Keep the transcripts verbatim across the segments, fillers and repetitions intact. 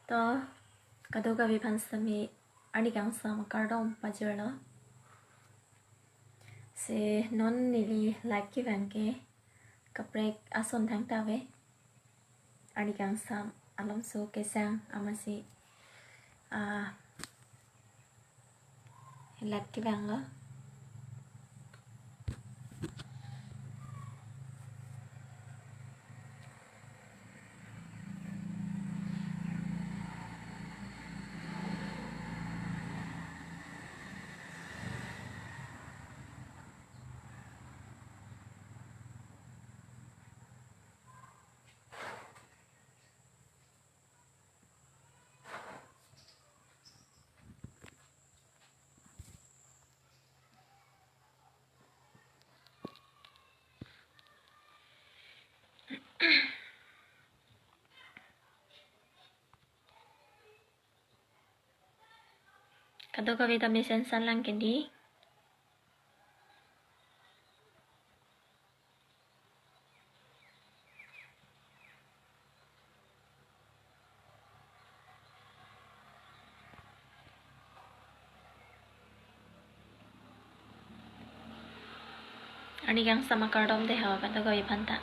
To, kadokave aphan sitame arni kangsam akardom pajirlo. Si non neli live kevang ke kaprek ason thangta ave. Arni kangsam alomso kesang amatsi, ah, live kevanglo. Kadokave ta mesen san lang ke dei. Arni kangsam akardom dei ho kadokave aphan ta.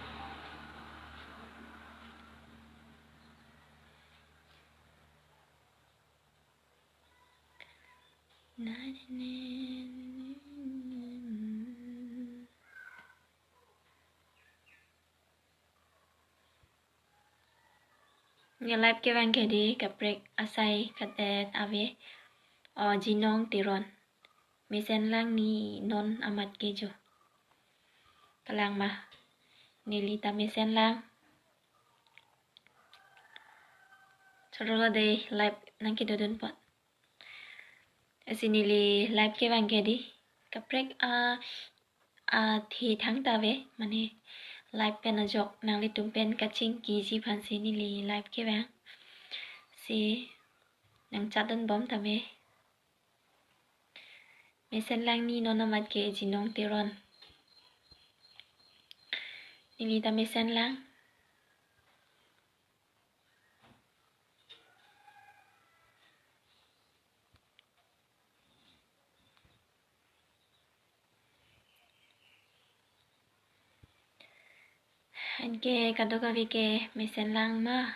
Ne live kevang ke dei kaprek asai kadet ave. O Jinong Teron. Mesen lang ni non amat ke jo. Kalang ma. Neli ta mesen lang. Chorolo dei live nangkedodun apot. Lasi neli live kevang ke dei kaprek a, athe thangta ave, mane live pen ajok nanglitum pen kachingkiji aphansi neli live kevang. Si nangchatdunbom tame. Mesen lang ni non amat ke Jinong Teron. Neli ta mesen lang. Anke kadokave ke mesen lang ma.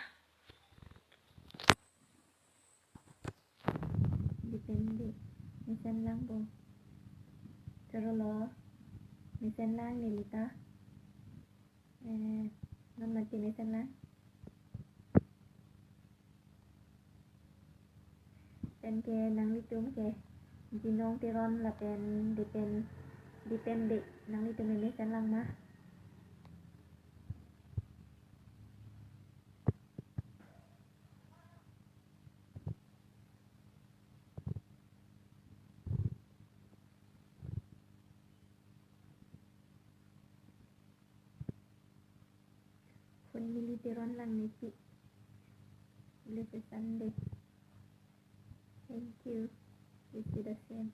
Depende. Mesen lang po. Chorolo. Mesen lang neli ta. Eh, non mati mesen lang. Pen ke nanglitum ke Jinong Teron lapen Dipen, Dipen dei, nanglitum mesen lang ma. Hunmili Teron Langmepi. Blessed Sunday. Thank you. Wish you the same.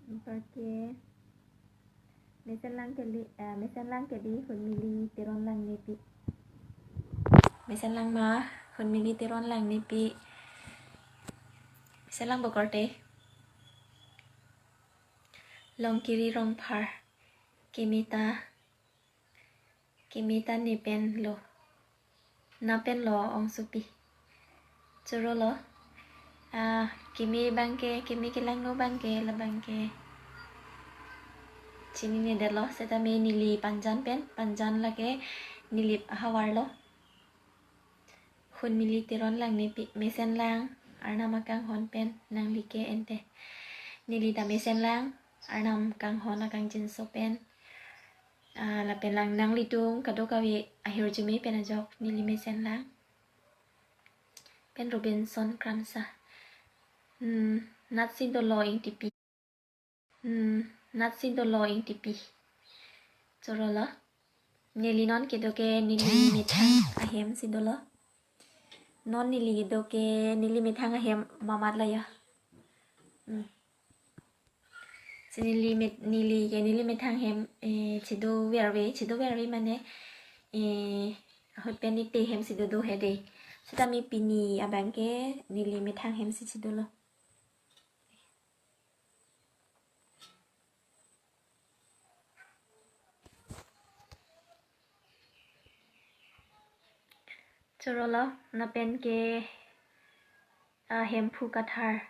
Anparke mesen lang ke dei, eh, mesen lang ke dei Hunmili Teron Langmepi. Mesen lang ma, Hunmili Teron Langmepi. Mesen lang po korte. Longkiri Rongphar. Kimi ta, kimi ta ne pen lo. Na pen lo ongsopi. Chorolo. Ah, kimi abang ke, kimi kelangno abang ke, labang ke chininedetlo, setame neli Panjan pen, Panjan lake Nilip ahavar lo. Hunmili Teron Langmepi, mesen lang, Arnam akanghon pen nangli ke ente. Neli ta mesen lang, Arnam kanghon akangchinso pen. Ah, lapen lang nanglitum kadokave ahirjume pen ajok neli mesen lang. Pen Robinson Kramsa. Hmm, natsi dolo Ingtipi. Hmm, natsi dolo Ingtipi. Chorolo. Neli non kedo ke neli methang ahem si dolo. Non neli kedo ke neli methang ahem mamat la ya. Hmm. Neli met, neli ke neli methang hem, eh, chido verve, chido verve mane, eh, ahut pen ite hem si dodo hedi. Sitame pini abang ke neli methang hem si chidolo. Chorolo, lapen ke, ah, Hemphu Kathar,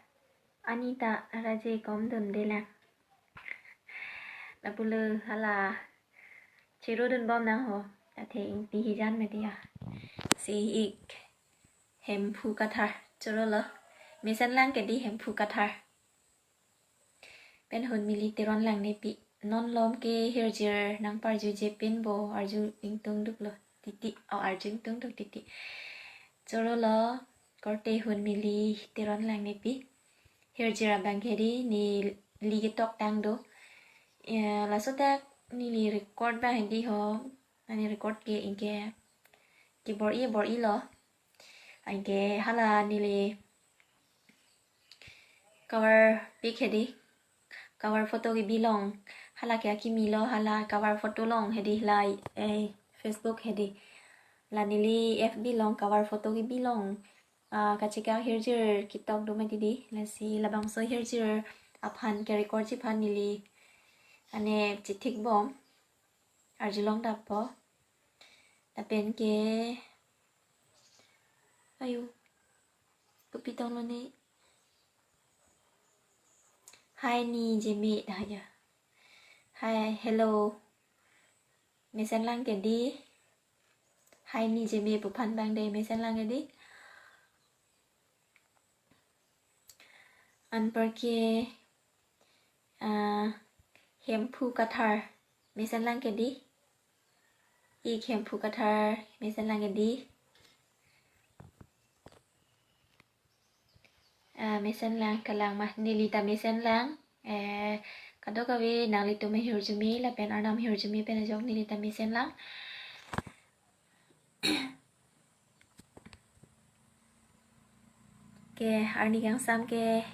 Anita Raje kom dunde lang. Lapulo hala chiro dunbom nang ho. Athe Ingti hijan media. Si ik Hemphu Kathar. Chorolo. Mesen lang ke di Hemphu Kathar. Pen Hunmili Teron Langnepi. Non malom ke hirjir nangparjuje pinpo, arju ingtungduklo titi. Oh, arju ingtungduk titi. Chorolo, korte Hunmili Teron Langnepi. Hirjir abang ke di neli ketok tang do. Ya, laso dak neli record abang hedi ho. Ani record ke ingke kebor-i bor-ilo. Anke hala neli cover pic hedi. Cover photo kebi along. Hala ke akimi lo, hala cover photo along hedi, hala, eh, Facebook hedi. La neli F B along cover photo kebi along. Ah, kachekak hirjir ketok do mati di. Lasi labangso hirjir aphan ke record ji aphan neli ane chithikbom. Arjulong dapo. Lapen ke, ayo, kopi tonglo ni. Hi ni Jeme dah ya. Hi, hello. Mesen lang ke di. Hi ni Jeme pu aphan abang de mesen lang ke di. Anparke, ah, Hemphu Kathar mesen lang ke di. Ik Hemphu Kathar mesen lang ke di. Ah, mesen lang, kalang ma, neli ta mesen lang. Eh, kadokave nanglitum ahirjume lapen arnam ahirjume pen ajok neli ta mesen lang. Ke, arni kangsam ke,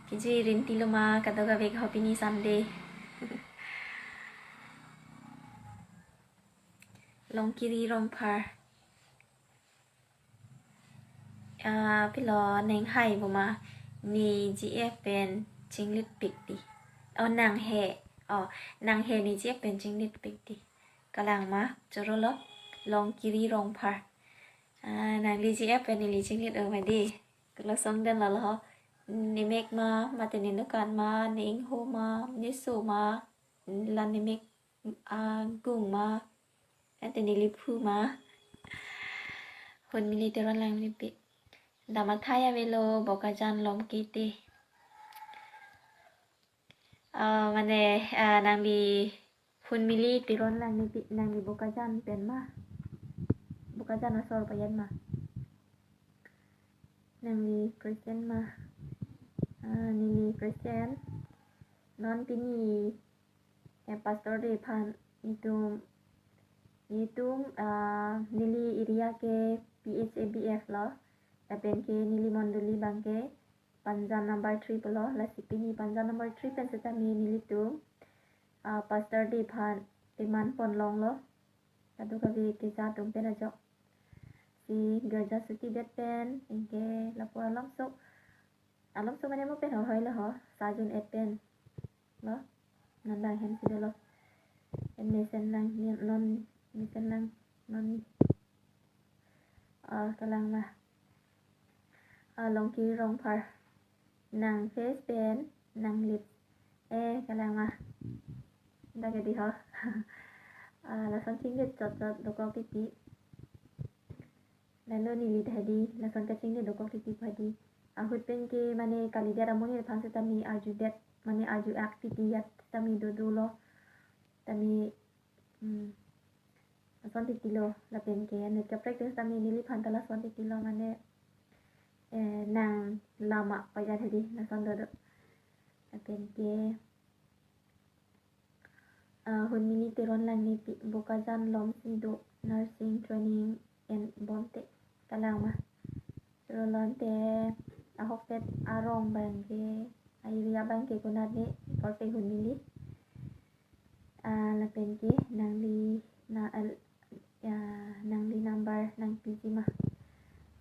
kiji rinti lo ma, kadokave ho pini Sunday. Longkiri Rongphar. Ah, pilo nang hai bo ma, ne G F pen chinglitpik di. Oh, nang he. Oh, nang he ne G F pen chinglitpik di. Kalang ma, chorolo, Longkiri Rongphar. Ah, nangli G F pen neli chinglit o ma di. Kalo song dan lalo ho. Nemek ma, mate ne dukan ma, ne ingho ma, ne so ma, la nemek agung ma, ante neli phu ma. Hunmili Teron Langnepi. Dam athai avelo, Bokajan malom ke te. Ah, mane, ah, nangli Hunmili Teron Langnepi, nangli Bokajan pen ma. Bokajan asor payan ma. Nangli Christian ma. Ah, neli Christian. Non pini, eh, Pastor Day aphan itum, itum, ah, neli area ke P H A B F lo. Lapen ke neli mondoli abang ke Panjan number three pulo, lasi pini Panjan number three pen setame nelitum, ah, Pastor Day aphan teman pon longlo. Kadokave keja atum pen ajok. Si girja suti det pen, anke lapu alomso. Alomso mane mo pen ho hoi lo ho, Sajun et pen. Lo, non abang hem si dolo. En mesen lang, ni non mesen lang, non ni. Ah, kalang ma. Ah, Longkiri Rongphar. Nang face pen, nang lip. Eh, kalang ma. Dak ke di ho. Ah, lason chinglit chot chot dokok titi. Lalo neli hedi, lason kachinglit dokok titi hedi. Ahut pen ke mane kalidet amonit aphan setame arjudet, mane arju ak titi yat setame dodolo. Setame, hmm, lason titi lo, lapen ke net kaprek setame neliphan ta lason titi lo mane, eh, nang lama pajan hedi, lason dodo. Lapen ke, ah, Hunmili Teron Langnepi, Bokajan malom si do nursing training en bomte, kalang ma. Chorolo, ante ahokpet arong abang ke area abang ke konat ne, korte Hunmili. Ah, lapen ke nangli na, al-, ya, nangli number nangpiji ma?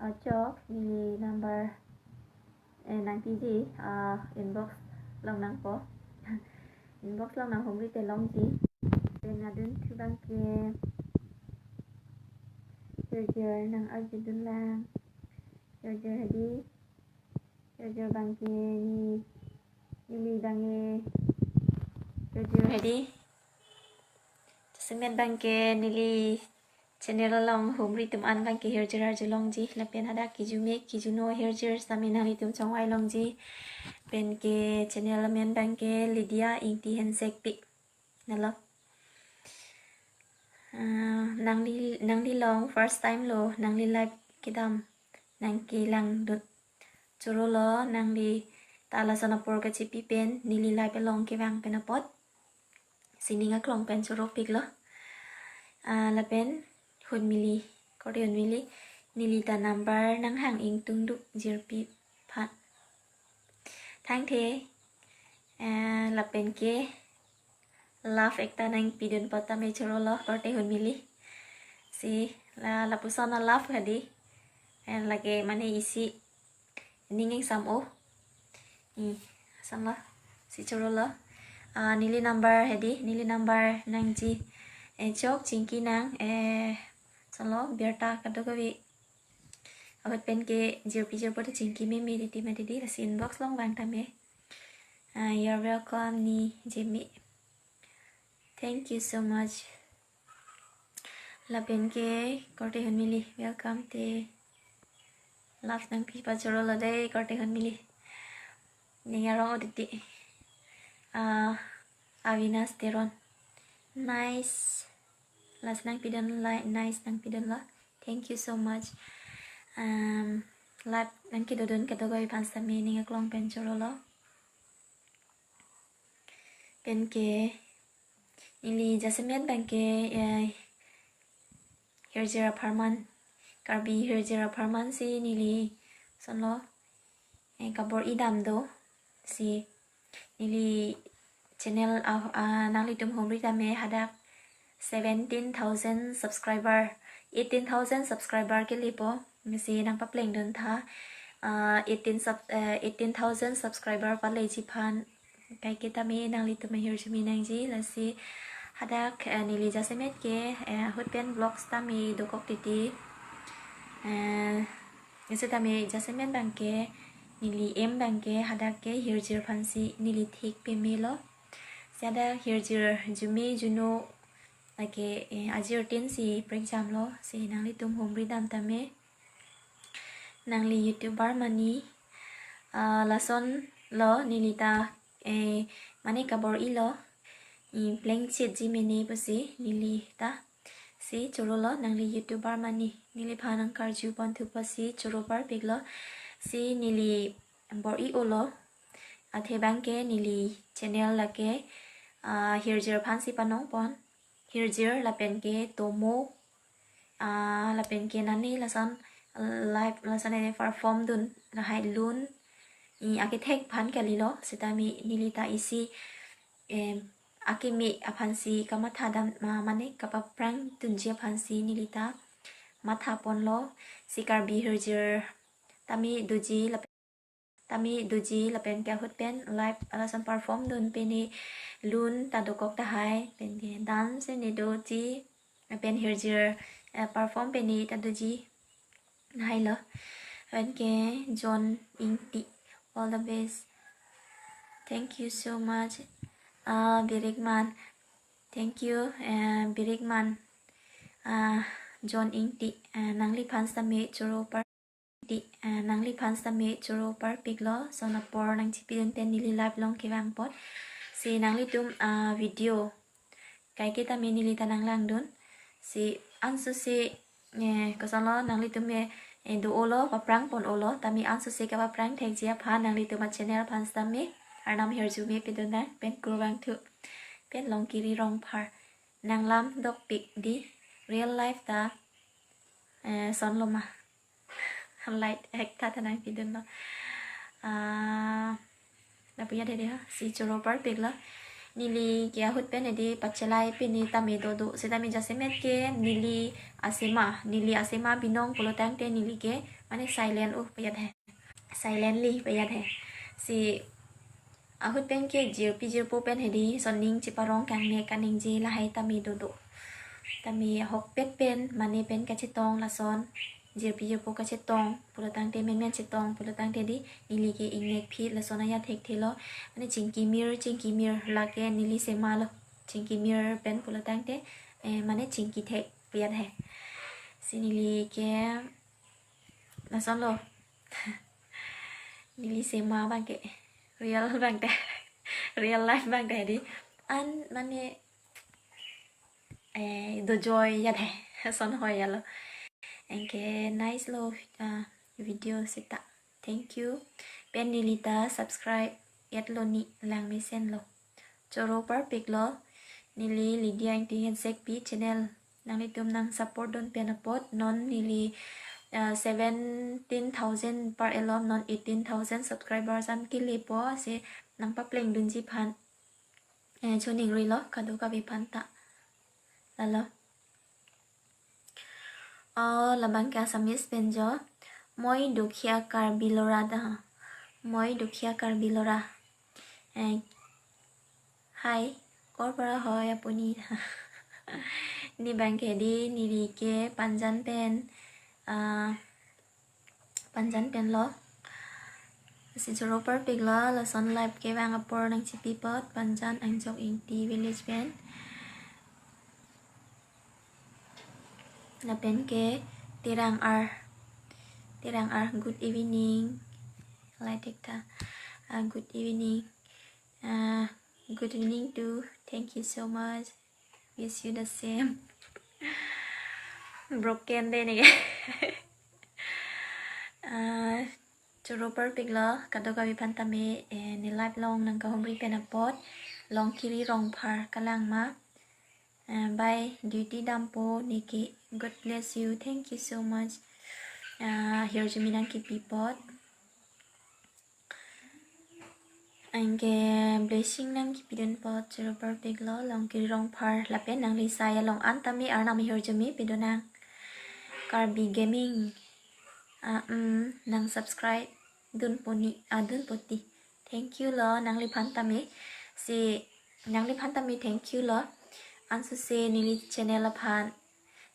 Achok, neli number, eh, nangpiji, ah, inbox along nangpo. Inbox along nanghumri te longji. Pen adunthu abang ke hirjir nang-arjudun lang. Hirjir hedi. Hirjir abang ke ne, neli abang ke hirjir hedi. Jasemet abang ke neli channel along humri atum an abang ke hirjir arjulongji. Lapen hadak kijume kijuno hirjir sitame nanglitum chongvai longji. Pen ke channel amen abang ke Lydia Ingti Hansekpi. Nalo. Ah, nangli, nangli along first time lo, nangli live kedam, nangkelangdun. Chorolo, nangli ta lason apor kachipi pen, neli live along kevang pen apot. Si ning aklong pen choropiklo. Ah, lapen Hunmili, korte Hunmili, neli ta number nanghang ingtungduk jirpi aphan. Thangthe, eh, lapen ke love ekta nangpidun apot tame chorolo, korte Hunmili. Si la, lapuson a love hedi. Eh, lake mane isi ning ingsam-o. I, sanlo. Si chorolo. Ah, neli number hedi, neli number nangji. Eh, chok chingki nang, eh, sanlo, birta kadokave. Ahut pen ke jirpi jirpo ta chingki meme titi ma titi, lasi inbox along vang tame. Ah, you're welcome, ne jeme. Thank you so much. Lapen ke korte Hunmili, welcome te. Love nangpi pachorolo dei, korte Hunmili. Ning arong o titi. Ah, Avinash Teron. Nice. Lasi nangpidun, like, nice nangpidunlo. Thank you so much. Um, live nangkedodun kadokave aphan sitame ning aklong pen chorolo. Pen ke neli jasemet abang ke, eh, hirjir apharman, Karbi hirjir apharman si neli sanlo, eh, kabor-i dam do, si neli channel, ah, ah, nanglitum humri tame hadak seventeen thousand subscriber, eighteen thousand subscriber kelepo, si nangpaplengdun tha, ah, eighteen sub-, eh, eighteen thousand subscriber paleji aphan, kaike tame nanglitum ahirjume nangji, lasi hadak, eh, neli jasemet ke, eh, ahut pen vlogs tame dokok titi. Eh, isi tame jasemet abang ke, neli aim abang ke, hadak ke hirjir aphan si neli thik pemelo. Si hadak hirjir jume juno lake, eh, ajirtin si prekjamlo, si nanglitum humri dam tame. Nangli YouTuber mane, ah, lasonlo neli ta, eh, mane kabor-ilo, i plengchitji mene pusi neli ta. Si chorolo, nangli YouTuber mane, neliphan nangkarju ponthu pusi choro parpiklo. Si neli bor-i-olo, athe abang ke neli channel lake, ah, hirjir aphan si panong pon. Hirjir lapen ke tomo, ah, lapen ke nani lason live lason ene perform dun lahai lun, i akethek aphan kalilo, sitame neli ta isi, em, akimi aphan si kamatha dam ma, mane kapaprang dunji aphan si neli ta matha ponlo, si Karbi hirjir tame doji lapen tame doji lapen ke ahut pen live lason perform dun pene lun ta dokok tahai, pen ke dance ne doji, pen hirjir, eh, perform pene ta doji hailo. Pen ke John Ingti, all the best. Thank you so much. Ah, Birikman. Thank you, eh, Birikman. Ah, John Ingti, eh, nangliphan sitame choro par- Di, eh, nangliphan sitame choro parpiklo, lason apor nangchipidun pen neli live along kevang apot. Si nanglitum, ah, video kaike tame neli ta nanglangdun. Si anso si, eh, kosonlo nanglitum, eh, eh, do-olo, paprang pon-olo, tame anso si kapaprang thekji aphan nanglitum achannel aphan sitame arnam hirjume pidun nang, pen kurvangthu, pen Longkiri Rongphar. Nanglam dokpik di, real life ta, eh, sonlo ma? Light ek tha ta nangpidunlo. Ah, Lapu ajat hedi ha, si choro parpik lo. Neli ke ahut pen hedi pachelai pini tame dodo. Sitame jasemet ke neli asema, neli asema binong pulotangte neli ke mane silent uh pu ajat he. Silently pu ajat he. Si ahut pen ke jirpi jirpo pen hedi son ning cheparong kangne kaningje lahai tame dodo. Tame ahokpet pen mane pen kachetong lason. Jirpi jirpo kachetong pulotangte, menmen chetong pulotangte hedi neli ke ingnek phit lason ajat thekthelo. Mane chingkimir, chingkimir lake neli sema lo. Chingkimir pen pulotangte, eh, mane chingkithek pu ajat he. Si neli ke lason lo. Neli sema abang ke real abang te. Real life abang te hedi. An mane eh, dojoi ajat he. Son hoi ajat lo. Anke nice lo, ah, video seta. Thank you. Pen neli ta subscribe et lo ni lang mesen lo. Choro parpik lo. Neli Lydia Ingti Hansekpi channel. Nanglitum nang support dun pen apot non neli, ah, seventeen thousand par elom non eighteen thousand subscribers an kelepo si nang papleng dunji aphan. Eh, choningri lo, kadokave aphan ta. Lalo. Oh, labang ke Assamese pen jo. Moi Dukhiya Karbi Lora da. Moi Dukhiya Karbi Lora. Eh, hi, কৰ পৰা হয় আপুনি? Neli abang ke hedi, neli ke Panjan pen, ah, Panjan pen lo. Si choro parpik lo, lason live kevang apor nangchipi apot, Panjan Angjok Ingti village pen. Lapen ke Terang R. Terang R, good evening. Lai thek tha. Ah, good evening. Ah, good evening too. Thank you so much. Wish you the same. Broken de neke. Ah, choro parpik lo, kadokave aphan tame, eh, ne live along nangkahumri pen apot, Longkiri Rongphar kelang ma. Eh, by Duty Dampo neke, God bless you, thank you so much. Ah, ahirjume nangkipi apot. Anke blessing nangkipi dun apot choro parpik lo, Longkiri Rongphar lapen nangli sai along an tame arnam ahirjume pidun nang. Karbi Gaming, ah, mm, nang subscribe dunpo ni, ah, dunpo ti. Thank you lo nangliphan tame. Si nangliphan tame thank you lo. Ansose neli channel aphan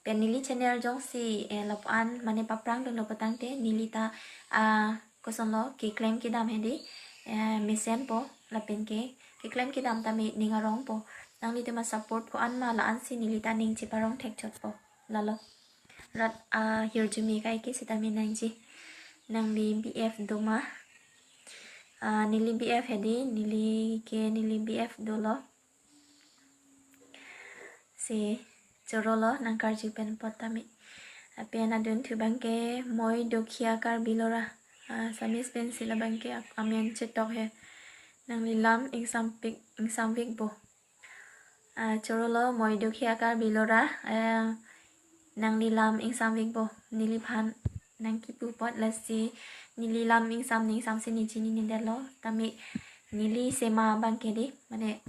pen neli channel jongsi, eh, lapu-an mane paprang dunlo pulotangte neli ta, ah, koson lo, keklem kedam hedi, eh, mesenpo lapen ke keklem kedam tame ning arongpo. Nanglitum a-support ko-an ma la-ansi neli ta ning cheparong thekchotpo. Lalo. Rat ahirjume kaike sitame nangji. Nangli B F do ma? Ah, neli B F hedi, neli ke neli B F dolo. Si choro lo nangkarju pen apot tame. Lapen adunthu abang ke Moi Dukhiya Karbi Lora. Ah, Assamese pensi labang ke ak-, amen chetok he. Nangli lam ingsampik, ingsamvik bo. Ah, choro lo Moi Dukhiya Karbi Lora. Eh, nangli lam ingsamvik bo. Neliphan nangkipu apot lasi neli lam ingsam ningsam si ne chinine detlo. Tame neli sema abang ke hedi, mane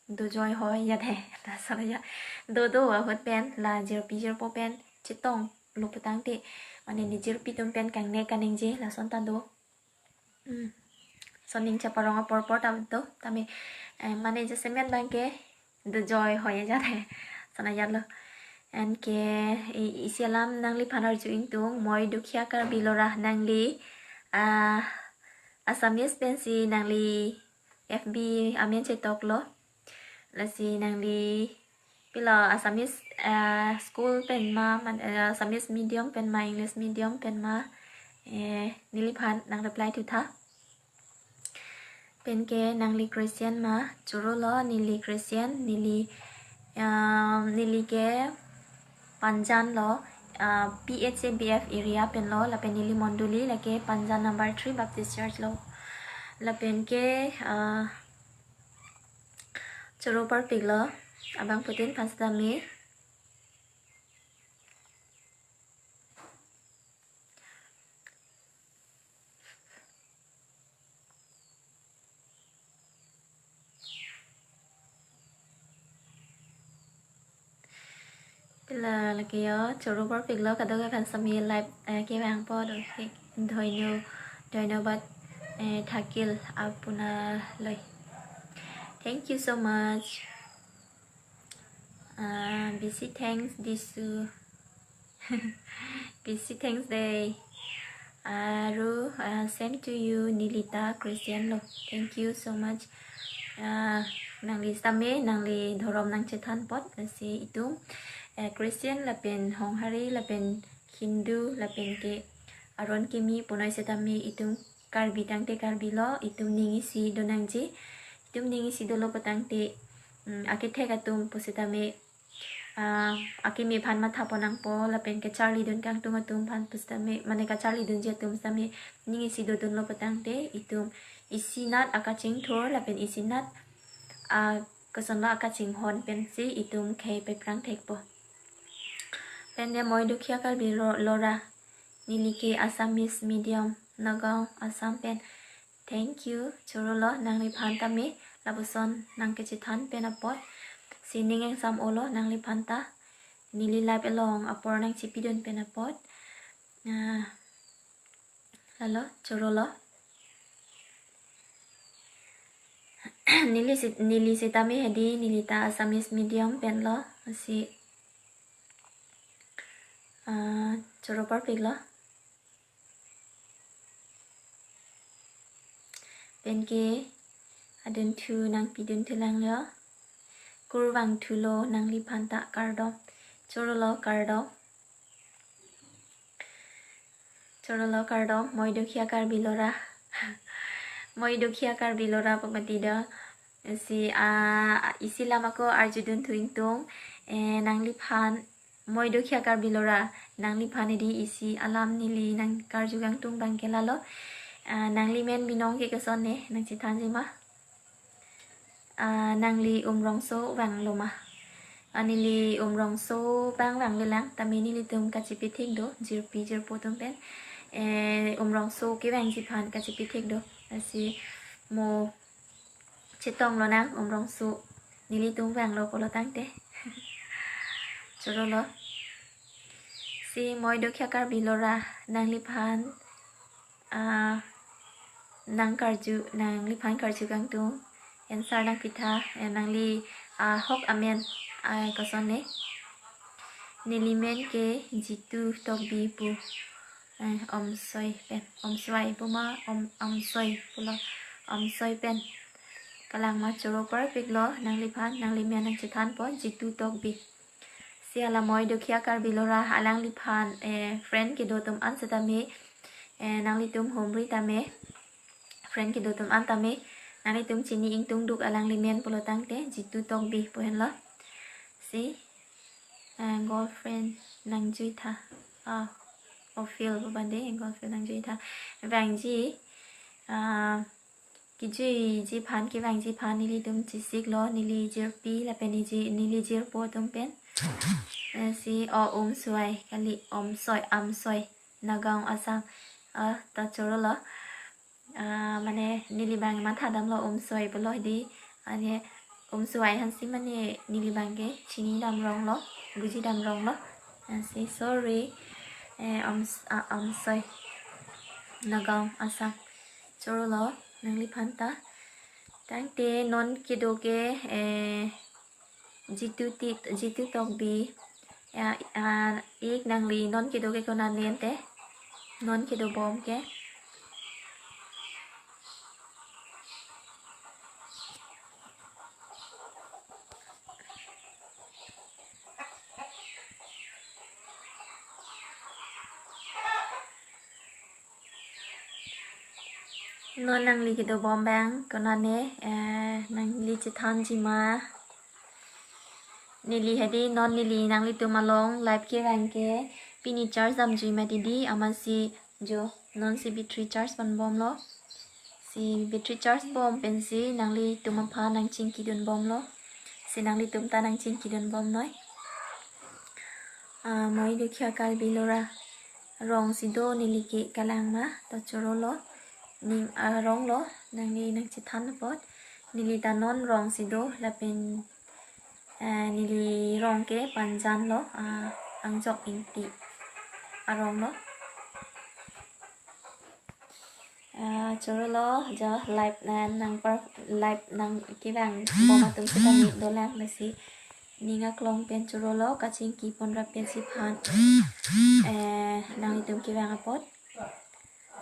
dojoi hoi ajat he. Lason ajat. Dodo ahut pen, la jirpi jirpo pen chetonglo pulotangte, mane ne jirpi atum pen kangne kaningje lason ta do. Hmm. Son ning cheparong apor apor ta do. Tame, eh, mane jasemet abang ke dojoi hoi ajat he. Son ajat lo. Anke i-, isi alam nangliphan arju ingtung, Moi Dukhiya Karbi Lora, nangli, ah, Assamese pensi nangli F B amen chetok lo. Lasi nangli pilo Assamese, eh, school pen ma, man, eh, Assamese medium pen ma, English medium pen ma, eh, neliphan nang reply thu tha. Pen ke nangli Christian ma? Choro lo, neli Christian, neli, um, neli ke Panjan lo, uh, P H A B F area pen lo, lapen neli mondoli lake Panjan number three Baptist Church lo. Lapen ke, uh, choro parpik lo, abangphutin phasta me. Pila lake yo, choro parpiklo, kadokave aphan sami live, eh, kevang apot, okay. Dhoino, dhoinobad, eh, thakil apunaloi. Thank you so much. Ah, bisi thanks disu. Bisi thanks dei. Aru, ah, same to you, neli ta Christian lo. Thank you so much. Ah, nangli sitame, nangli dhorom nangchethan apot, lasi itum, eh, Christian lapen Honghari lapen Hindu lapen ke aron kimi punoi sitame itum Karbi tangte Karbi lo, itum ning isi do nangji. Itum ning isi dolo patangte, mm, akethek atum pusitame, ah, akimi aphan matha pon nangpo, lapen kacharlidun kangtung atum aphan pusitame, mane kacharlidunji atum sitame ning isi dodunlo patangte, itum isinat akachingthur lapen isinat, ah, kosonlo akachinghon pensi itum khei peprang thekpo. Pen de Moi Dukhiya Karbi lo-, Lora, neli ke Assamese medium, Nagaon, Assam pen. Thank you, choro lo, nangliphan tame lapuson nangkachethan pen apot. Si ning ingsam-olo nangliphan ta. Neli live along apor nangchipidun pen apot. Ah, lalo, choro lo. Neli si, neli sitame hedi, neli ta Assamese medium pen lo, si, ah, choro parpiklo. Pen ke adunthu nangpidunthu lang lo. Kurvangthulo nangliphan ta, kardom. Choro lo, kardom. Choro lo, kardom. Moi Dukhiya Karbi Lora. Moi Dukhiya Karbi Lora pamati do. Si, ah, isi alam ako arjudunthu ingtung. Eh, nangliphan Moi Dukhiya Karbi Lora, nangliphan hedi isi alam neli nangkarju kangtung abang ke lalo. Ah, nangli men binong ke koson ne, nangchethanji ma? Ah, nangli Umrongso vanglo ma? Ah, neli Umrongso abang vanglo lang, tame nelitum kachipithik do, jirpi jirpo atum pen. Eh, Umrongso kevangji aphan kachipithik do. Lasi mo chetong lonang Umrongso. Nelitum vanglo pulo tangte. Choro lo. Si Moi Dukhiya Karbi Lora, nangliphan, ah, nangkarju, nangliphan karju kangtung. Answer nangpitha, eh, nangli, ah, ahok amen, ah, koson ne. Neli men ke Jitu Tokbi pu. Eh, Omsoi pen, Omsoi pu ma, Om, Omsoi pulo, Omsoi pen. Kalang ma, choro parpiklo nangliphan, nangli men nangchethanpo, Jitu Tokbi. Si hala Moi Dukhiya Karbi Lora alangliphan, eh, friend kedo atum an sitame, eh, nanglitum humri tame, friend kedo atum an tame, nanglitum chini ingtungduk alangli men pulo tangte, Jitu Tokbi pu henlo. Si, ah, girlfriend nangjuitha. Ah, ofil pu abang de, girlfriend nangjuitha. Vangji, ah, kejuiji aphan, kevangji aphan nelitum chesiklo, neli jirpi lapen neli ji-, neli jirpo atum pen. Eh, si, o, Omsoi, kali, Omsoi, Omsoi, Nagaon, Assam. Ah, ta choro lo. Ah, mane neli abang mathadamlo Omsoi pulo hedi. Ane Omsoi aphansi mane neli abang ke chinidam ronglo, bujidam ronglo. Lasi sorry. Eh, Oms-, ah, Omsoi, Nagaon, Assam. Choro lo nangliphan ta. Tangte non kedo ke, eh, Jitu ti, Jitu Tokbi. Ya, ah, ik nangli non kedo ke konat ante. Non kedobom ke. Non nangli kedobom abang konat ne, eh, nangli chethanji ma? Neli hedi non neli nanglitum along live kevang ke pini charge damjui mati di, amatsi jo non si battery charge ponbomlo. Si battery charge bom pensi nanglitum aphan nangchingkidunbomlo. Si nanglitum ta nangchingkidunbomnoi. Ah, Moi Dukhiya Karbi Lora. Rong si do neli ke, kalang ma, ta choro lo. Ning arong lo, nangli nangchethan apot. Neli ta non rong si do, lapen Eh, neli rong ke Panjan lo, ah, Angjok Ingti arong lo. Ah, choro lo, jo live na nang per, live nangkevang bom atum sitame dolang, lasi ning aklong pen choro lo, kachingki pon rap pensi aphan, eh, nanglitum kevang apot.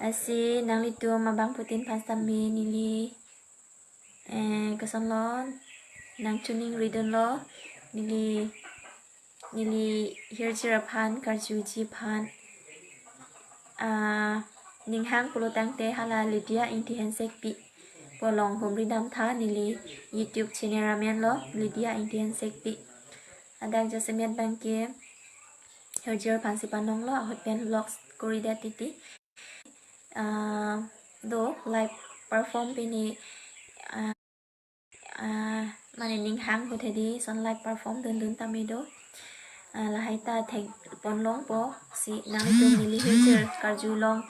Lasi nanglitum abangphutin aphan sitame neli, eh, kosonlo, nangchoningri dunlo, neli, neli hirjir aphan, karjuji aphan, ah, ning hang pulo tangte hala Lydia Ingti Hansekpi pu along humri damtha, neli YouTube channel amen lo Lydia Ingti Hansekpi. Ladak jasemet abangke hirjir aphansi panonglo, ahut pen vlogs koridet titi. Ah, do live perform pini, ah, ah, mane ning hang ahut hedi, son live perform dundun tame do. Ah, lahai ta thekpon longpo, si nanglitum neli hirjir karju long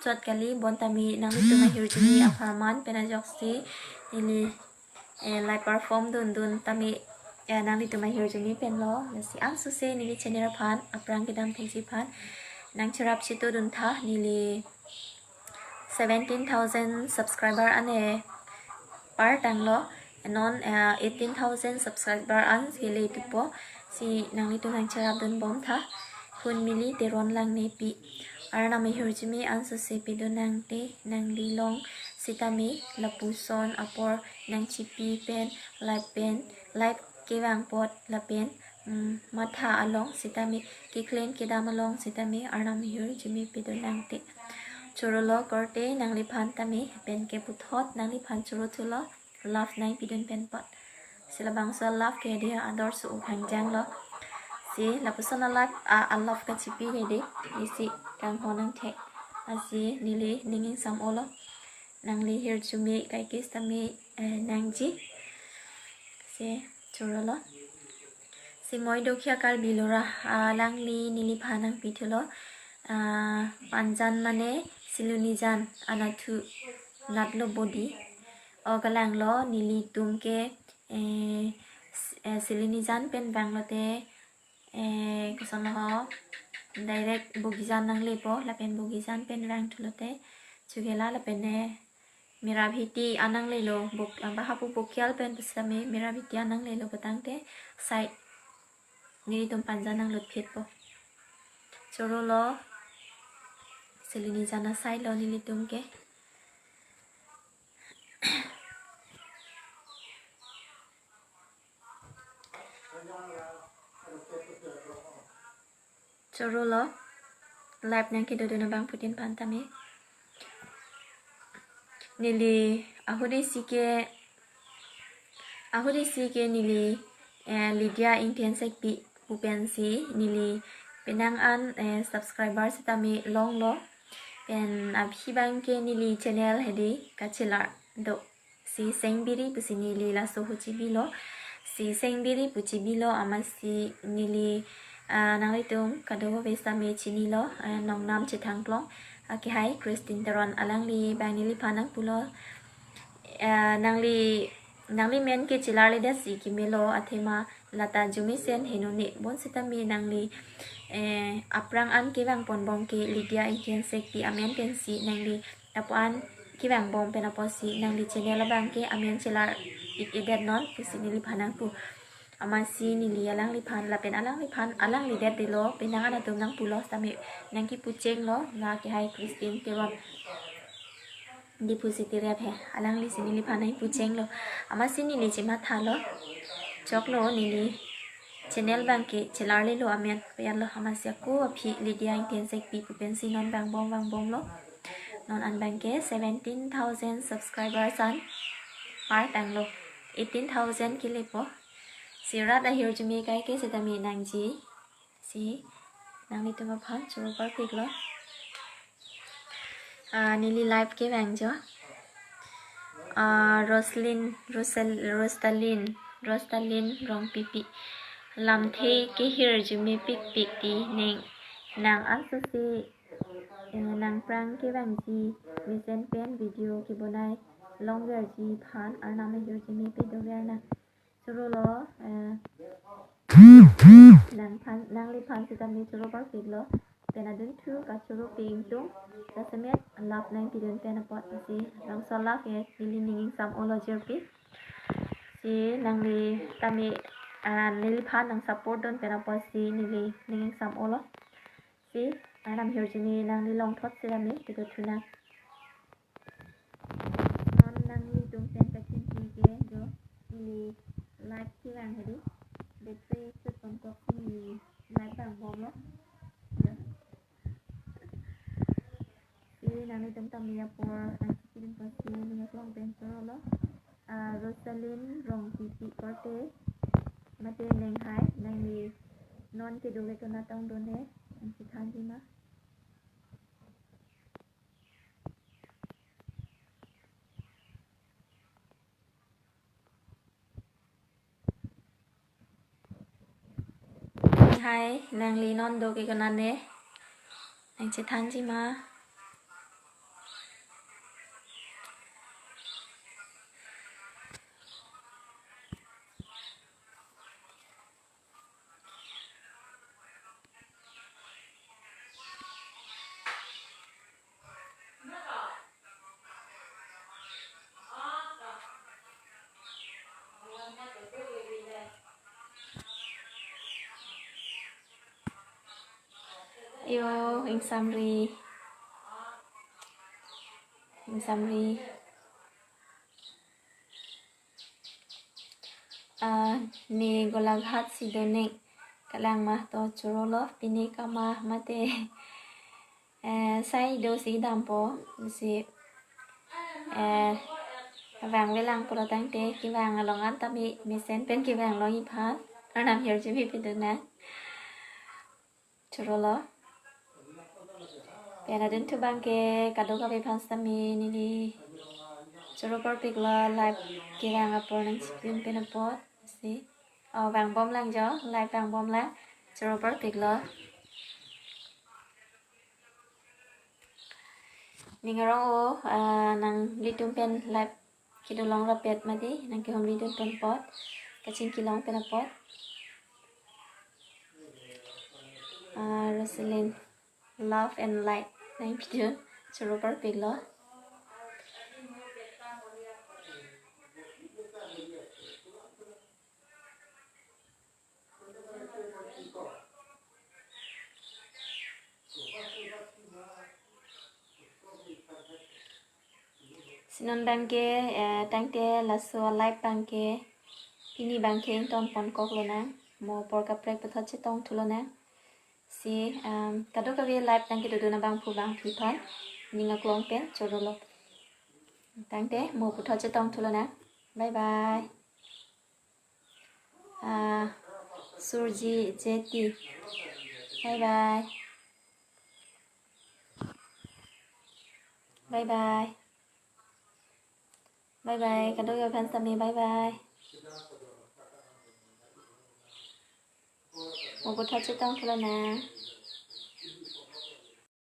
chot kali, bon tame nanglitum ahirjume apharman pen ajoksi neli, eh, live perform dundun tame, eh, nanglitum ahirjume pen lo. Lasi ansose neli channel aphan aphrang kedam thekji aphan nangcherap chito duntha, neli seventeen thousand subscriber ane par tanglo. Non, eh, eighteen thousand subscriber an kele tupo, si nanglitum nangcherap dunbomtha. Hunmili Teron Langnepi. Arnam ahirjume ansose pidun nangte, nangli long sitame lapuson apor nangchipi pen, live pen, live kevang apot lapen, mm, matha along sitame, keklem kedam along sitame Arnam ahirjume pidun nangte. Choro lo korte nangliphan tame, pen ke puthot nangliphan choro thulo, love nangpidun pen apot. Si labangso love ke dia ador su uphang janglo. Si lapuson a love, a, a love kachipi hedi, isi kanghon nangthek. Lasi neli ning ingsam olo, nangli hirjume kaikis tame, eh, nangji. Si choro lo. Si Moi Dokhia Karbi Lora, ah, alangli neliphan nangpithulo. Ah, Panjan mane Silonijan anatthu natlo bodi. O kalanglo, nelitum ke, eh, s-, eh, Silonijan pen vanglote, eh, kosonlo ho, direct Bogijan nanglepo, lapen Bogijan pen vangthulote chokela, lapen, eh, Mirabhiti an nanglelo, Bok-, ah, Bahapu Bokial pen pusitame Mirabhiti an nanglelo pu tangte side nelitum Panjan nanglutphitpo. Choro lo, Silonijan a side lo nelitum ke. Choro lo, live nangkedodun abangphutin aphan tame. Neli ahut isi ke, ahut isi ke neli, eh, Lydia Ingti Hansekpi pu pensi neli penang an, eh, subscriber sitame longlo. Pen aphi abangke neli channel hedi kachelar do. Si Sengbiri pusi neli laso ahut chibilo. Si Sengbiri pu chibilo amatsi neli, ah, nanglitum kadokave sitame chinilo, ah, nongnam chethangklong. Akehai Christine Teron, alangli abang neliphan nangpulo. Ah, nangli, nangli men ke chelarledetsi kemelo athema lata arjumesen henone, bonsitame nangli, eh, aphrang an kevang ponbom ke Lydia Ingti Hansekpi amen pensi nangli lapu an kevang bom pen apotsi nangli channel abangke amen chelar ik-edet non pusi neliphan nangpu. Amatsi neli alangliphan lapen alangliphan, alangli det delo, penang an atum nangpulo sitame nangkipu chenglo, la akehai Christine Teron, Diphu City rep he, alanglisi neliphan nangpu chenglo. Amatsi neli chemathalo, choklo neli channel abangke chelarlelo amen, peyarlo, amatsi ako aphi Lydia Ingti Hansekpi pu pensi non vangbom vangbomlo. Non an abangke seventeen thousand subscribers an par tanglo, eighteen thousand kelepo. Si rat ahirjume kaikis sitame nangji. Si nanglitum aphan choro parpiklo. Ah, neli live kevang jo. Ah, Roslyn, Rosal-, Rostalin, Rostalin Rongpipi. Lamthe kehirjume pikpik ti ning, nang ansose, eh, nangphrang kevangji mesen pen video kebonai longverji aphan Arnam ahirjume pedover nang. chorolo, eh, nangphan, nangliphan sitame choro parpiklo. Pen adunthu kachoro pi ingtung, jasemet love nangpidun pen apot si, nangso love ke neli ning ingsam olo jirpi. Si nangli tame, ah, neliphan nang support dun pen apot si neli ning ingsam olo. Si, Arnam ahirjume nangli longthot sitame kedo thunang. Non nanglitum pen kachingki ke jo, ili live kevang hedi. Battery chut pon kok si ili live vangbomlo. Jo. Si nanglitum tame apor nangchipidun apot si ning aklong pen chorolo. Ah, Rosalyn Rongpipi korte mate Nenghai, nangli non kedo ke konat tongdun he, nangchethanji ma? Hai, nangli non do ke konat ne, nangchethanji ma? Yo, ingsamri. Ingsamri. Ah, ne Golaghat si do ne kalang ma, to chorolo, pini kama mate, eh, sai do si dampo, si, eh, vangvelang pulo tangte, kevang along an tame mesen pen kevang longji aphan Arnam ahirjume pidun nang. Chorolo. Pen adunthu abangke kadokave aphan sitame neli choro parpiklo, live kevang apor nangchipidun pen apot si. Oh, vangbomlang jo, live vangbomlang. Choro parpiklo. Ning arong o, ah, nanglitum pen live kedo long rapet mati, nangkehumri dun pen apot, kachingki long pen apot. Ah, Rosalyn, love and light nangpidun, choro parpiklo. Si non abangke, eh, tangte laso a-live abangke pini abangke ington pon kok lonang, mo apor kaprek puthot chetong thu lonang. Si, um, kadokave live abangke dodun abangphu bangphi aphan ning aklong pen chorolo. Tangte mo puthot chetong thu lonang. Bye bye. Ah, Surji J T. Bye bye. Bye bye. Bye bye. Kadokave aphan sitame bye bye. Mo puthot chetong thu lonang.